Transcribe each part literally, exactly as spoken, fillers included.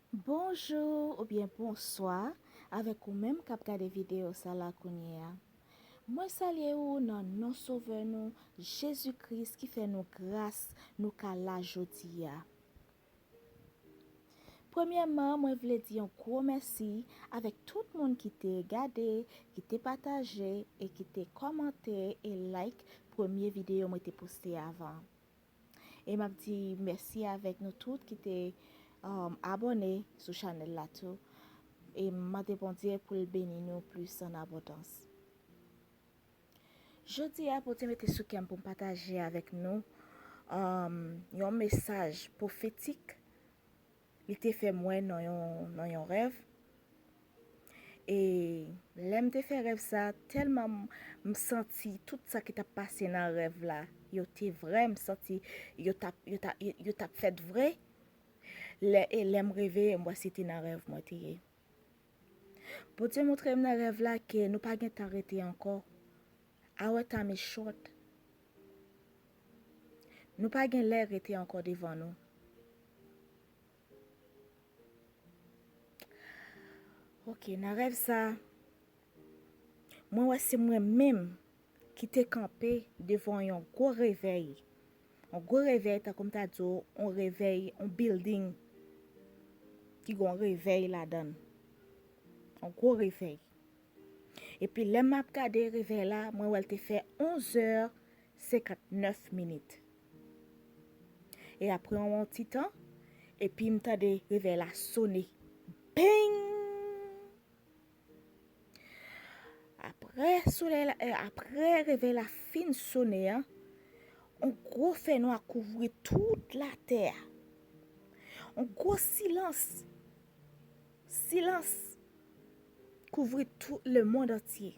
Bonjou oubyen bonswa avèk ou menm k ap gade videyo sa la kounye a. Mwen salye ou nan non Sovè nou, Jezi Kris, ki fè nou gras, nou ka la jodi a. Premyèman, mwen vle di yon gwo mèsi avèk tout moun ki te gade, ki te pataje e ki te kòmante e like premye videyo mwen te poste avan. E m ap di mèsi avèk nou tout ki te, um, abòne sou chanèl la tou. E m mande Bondye pou l beni nou plis an abondans. Jodi a, Bondye mete sou kè m pou m pataje avèk nou, um, yon mesaj pwofetik li te fè m wè nan yon, nan yon rèv. E lè m te fè rèv sa, tèlman m, m santi tout sa ki t ap pase nan rèv la, yo te vrè, m santi yo t ap, yo t ap, yo, yo t ap fèt vre. Lè, e lè m reveye, m wè se te nan rèv mwen te ye. Bondye montre m nan rèv la ke nou pa gen tan rete ankò. Our time is short. Nou pa gen lè rete ankò devan nou. Ok, nan rèv sa, mwen wè se mwen menm ki te kanpe devan yon gwo revèy. Yon gwo revèy, tankou m ta di w, yon revèy, yon building ki gen yon revèy ladan l. Yon gwo revèy. Epi lè m ap gade revèy la, mwen wè l te fè onz è senkantnèf minit. E apre yon ti tan, epi m tande revèy la sone. Beng! Apre solèy la, eh, apre revèy la fin sone an, yon gwo fènwa kouvri tout latè a. Yon gwo silans. Silans kouvri tout lemonn antye.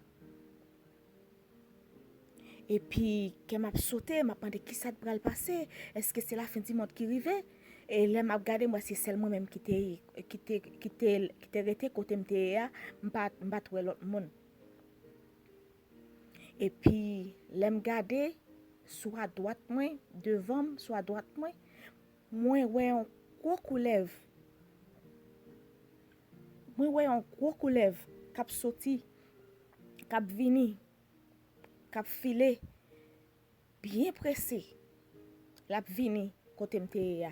Epi, kè m ap sote, m ap mande kisa t pral pase. Èske se lafen di mond ki rive? E lè m ap gade, m wè se sèl mwen menm ki te, ki te, ki te, ki te rete kote m te ye a. M pa, m pa t wè lòt moun. Epi, lè m gade, sou adwat mwen, devan m, sou adwat mwen, mwen wè yon gwo koulèv. Mwen wè yon gwo koulèv k ap soti, k ap vini, k ap file, byen prese. L ap vini kote m te ye a.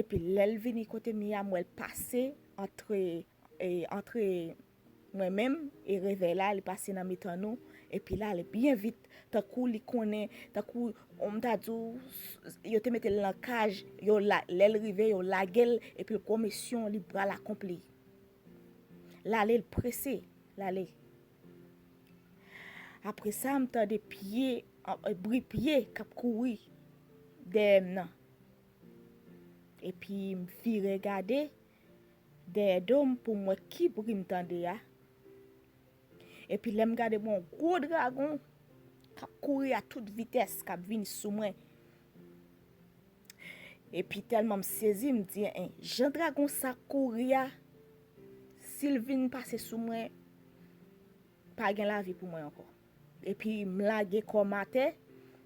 Epi lè l vini kote m ye a, m wè l pase antre, e, antre mwen menm, e revèy la, li pase nan mitan nou, epi l ale byen vit, tankou li konnen, tankou, m ta di w, yo te mete l nan kaj, yo la, lè l rive, yo lage l, epi l gwo misyon li pral akonpli. L ale, l prese, l ale. Apre sa, m tande pye, an, bri pye k ap kouri dèyè m nan. Epi m vire gade dèyè do m pou m wè ki bri m tande a. Epi lè m gade, m wè yon gwo dragon k ap kouri a tout vitès, k ap vin sou mwen. Epi tèlman m sezi, m di, en, jan dragon sa kouri a, si l vin pase sou mwen, pa gen lavi pou mwen ankò. Epi m lage kò m atè,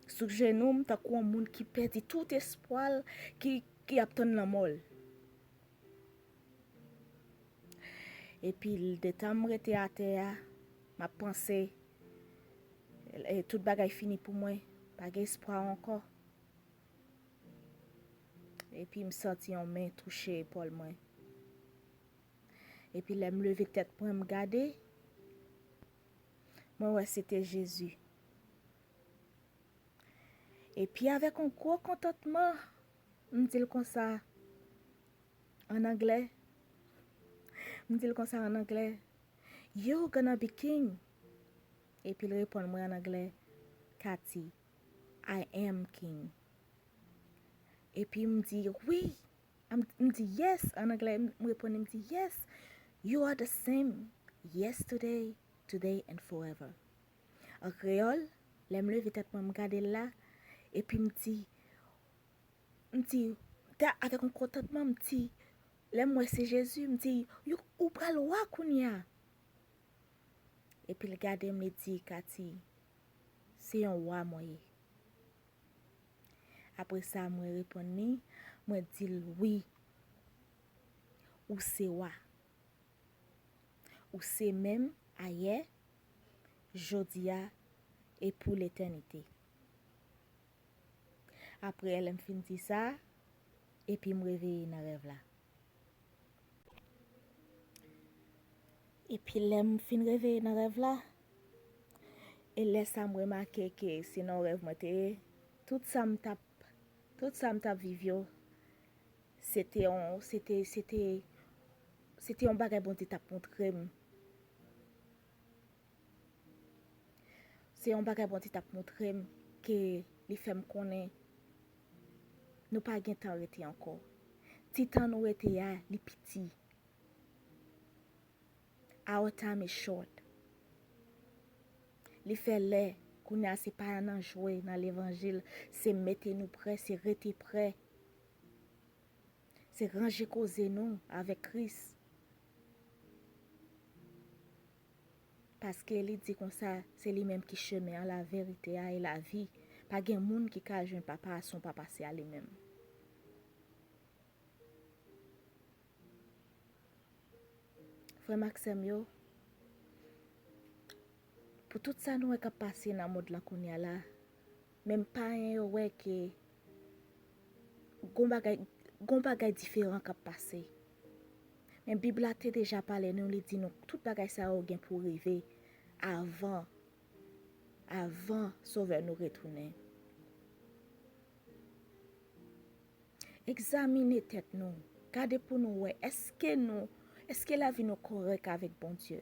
sou jenou m, tankou yon moun ki pèdi tout espwa l, ki, ki ap tann lanmò l. Epi, detan m rete atè a, m ap panse, e, tout bagay fini pou mwen, pa gen espwa ankò. Epi, m santi yon men touche epòl mwen. Epi, lè m leve tèt mwen, m gade, mwen wè se te Jezi. Epi, avèk yon gwo kontantman, m di l konsa, ann anglè, m di l konsa ann anglè, "You're gonna be king." Epi l reponn mwen ann anglè, "Cathy, I am king." Epi m di, "Wi." M, m di, "Yes," ann anglè, m reponn li, m di, "Yes, you are the same yesterday, today and forever." An kreyòl, lè m leve tèt mwen, m gade l la, epi m di, m di, ta, avèk yon kontantman, m di, lè m wè se Jezi, m di, "Yo, ou pral wa kounye a." Epi l gade m, li di, "Cathy, se yon wa mwen ye." Apre sa, mwen reponn li, mwen di l, "Wi, Ou se wa. Ou se menm ayè, jodi a, e pou letènite. Apre, lè m fin di sa, epi m reveye nan rèv la. Epi lè m fin reveye nan rèv la, e lè sa m remake ke se nan rèv mwen te ye, tout sa m t ap, tout sa m t ap viv yo, se te yon, se te, se te, se te yon bagay Bondye t ap montre m. Se yon bagay Bondye t ap montre m ke li fè m konnen nou pa gen tan rete ankò. Ti tan nou rete a, li piti. Our time is short. Li fè lè, kounye a se pa nan jwe nan levanjil, se mete nou prè, se rete prè. Se ranje koze nou avèk Kris. Paske li di konsa, se li menm ki chemen an, laverite a e lavi. Pa gen moun ki ka jwenn Papa a si w pa pase a li menm. Frè m ak sè m yo, pou tout sa nou wè k ap pase nan mond lan kounye a la, menm payen yo wè ke gon bagay, gon bagay diferan k ap pase. Men Bib la te deja pale nou, li di nou tout bagay sa yo gen pou rive avan, avan Sovè nou retounen. Egzamine tèt nou. Gade pou nou wè, èske nou, èske lavi nou kòrèk avèk Bondye?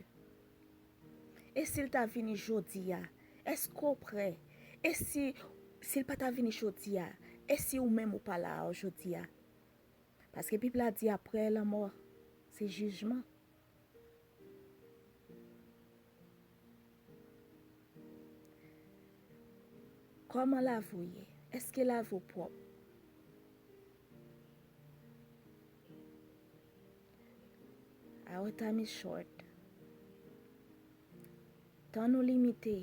E si l ta vini jodi a, èske w prè? E si, si l pa ta vini jodi a, e si ou menm ou pa la jodi a? Paske Bib la di apre lanmò, se jijman. Kòman lavi w ye? Èske lavi w pwòp? Our time is short. Tan nou limite.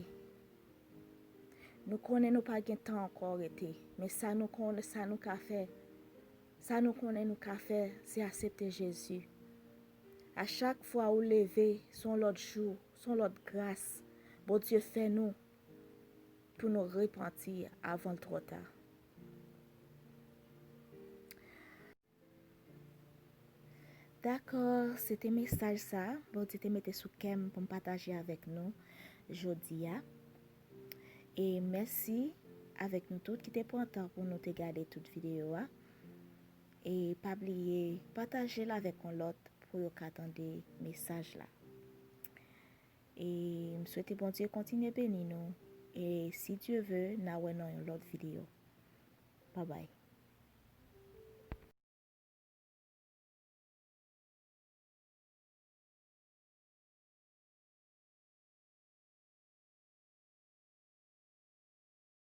Nou konnen nou pa gen tan ankò rete, men sa nou konnen, sa nou ka fè, sa nou konnen nou ka fè, se aksepte Jezi. A chak fwa ou leve, se yon lòt jou, se yon lòt gras Bondye fè nou pou nou repanti avan l twò ta. Dakò, se te mesaj sa Bondye te mete sou kè m pou m pataje avèk nou jodi a. E mèsi avèk nou tout ki te pran tan pou nou te gade tout videyo a. E pa bliye pataje l avèk yon lòt pou yo ka tande mesaj la. E m swete Bondye kontinye beni nou. E si Dye ve, n a wè nan yon lòt videyo. Babay.